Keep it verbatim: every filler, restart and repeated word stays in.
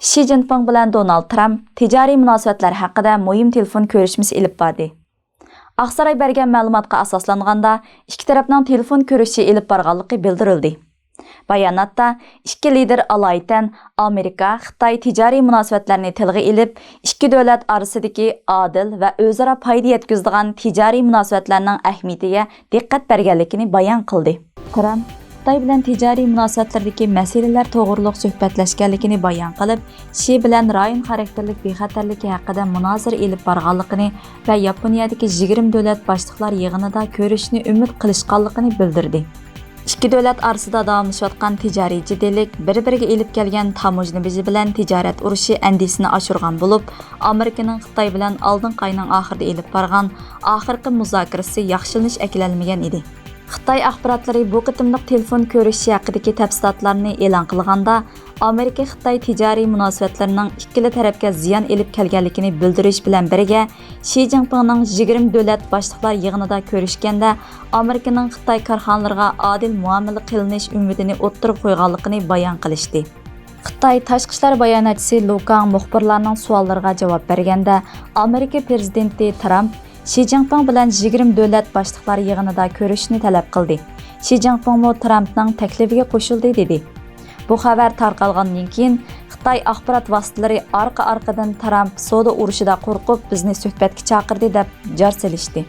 شى جىنپىڭ بىلەن دونالد ترامپ تىجارىي مۇناسىۋەتلەر ھەققىدە مۇھىم تېلېفون كۆرۈشمىسى ئېلىپ باردى. ئاقساراي بەرگەن مەلۇماتقا ئاساسلانغاندا، ئىككى تەرەپنىڭ تېلېفون كۆرۈشۈشى ئېلىپ بارغانلىقى بىلدۈرۈلدى. باياناتتا ئىككى لىدېر ئالايىتەن ئامېرىكا، خىتاي تىجارىي مۇناسىۋەتلەرنى تىلغا ئېلىپ، ئىككى دۆلەت ئارىسىدىكى ئادىل ۋە ئۆزئارا پايدا يەتكۈزىدىغان تىجارىي مۇناسىۋەتلەرنىڭ ئەھمىيىتىگە دىققەت بەرگەنلىكىنى بايان قىلدى. ترامپ خىتاي بىلەن تىجارىي مۇناسىۋەتلىرىدىكى مەسىلىلەر توغرۇلۇق سۆھبەتلەشكەنلىكىنى بايان قىلىپ، شى بىلەن رايون خاراكتېرلىك بىخەتەرلىكى ھەققىدە مۇنازىرە ئېلىپ بارغانلىقىنى ۋە ياپونىيەدىكى يىگىرمە دۆلەت باشلىقلار يىغىنىدا كۆرۈشۈشنى ئۈمىد قىلىشقانلىقىنى بىلدۈردى. ئىككى دۆلەت ئارىسىدا داۋاملىشىۋاتقان تىجارىي جىددىيلىك بىر-بىرىگە ئېلىپ كەلگەن تاموژنا بېجى بىلەن تىجارەت ئۇرۇشى ئەندىشىسىنى ئاشۇرغان بولۇپ، ئامېرىكىنىڭ خىتاي بىلەن ئالدىنقى ئاينىڭ ئاخىرىدا ئېلىپ بارغان ئاخىرقى مۇزاكىرىسى ياخشىلىنىش ئەكېلەلمىگەن ئىدى. خىتاي ئاخباراتلىرى بۇ قېتىملىق تېلېفون كۆرۈشۈشى ھەققىدىكى تەپسىلاتلارنى ئېلان قىلغاندا، ئامېرىكا-خىتاي تىجارىي مۇناسىۋەتلىرىنىڭ ئىككىلا تەرەپكە زىيان ئېلىپ كەلگەنلىكىنى بىلدۈرۈش بىلەن بىرگە، شى جىنپىڭنىڭ يىگىرمە دۆلەت باشلىقلار يىغىنىدا كۆرۈشكەندە ئامېرىكىنىڭ خىتاي كارخانىلىرىغا ئادىل مۇئامىلە قىلىنىش ئۈمىدىنى ئوتتۇرىغا قويغانلىقىنى بايان قىلىشتى. خىتاي تاشقى ئىشلار باياناتچىسى لۇ كاڭ مۇخبىرلارنىڭ سوئاللىرىغا جاۋاب بەرگەندە، ئامېرىكا پىرېزىدېنتى ترامپ شى جىنپىڭ بىلەن يىگىرمە دۆلەت باشلىقلار يىغىنىدا كۆرۈشۈشنى تەلەپ قىلدى. شى جىنپىڭمۇ ترامپنىڭ تەكلىپىگە قوشۇلدى، دېدى. بۇ خەۋەر تارقالغاندىن كېيىن، خىتاي ئاخبارات ۋاسىتىلىرى ئارقا-ئارقىدىن ترامپ سودا ئۇرۇشىدا قورقۇپ، بىزنى سۆھبەتكە چاقىردى، دەپ جار سېلىشتى.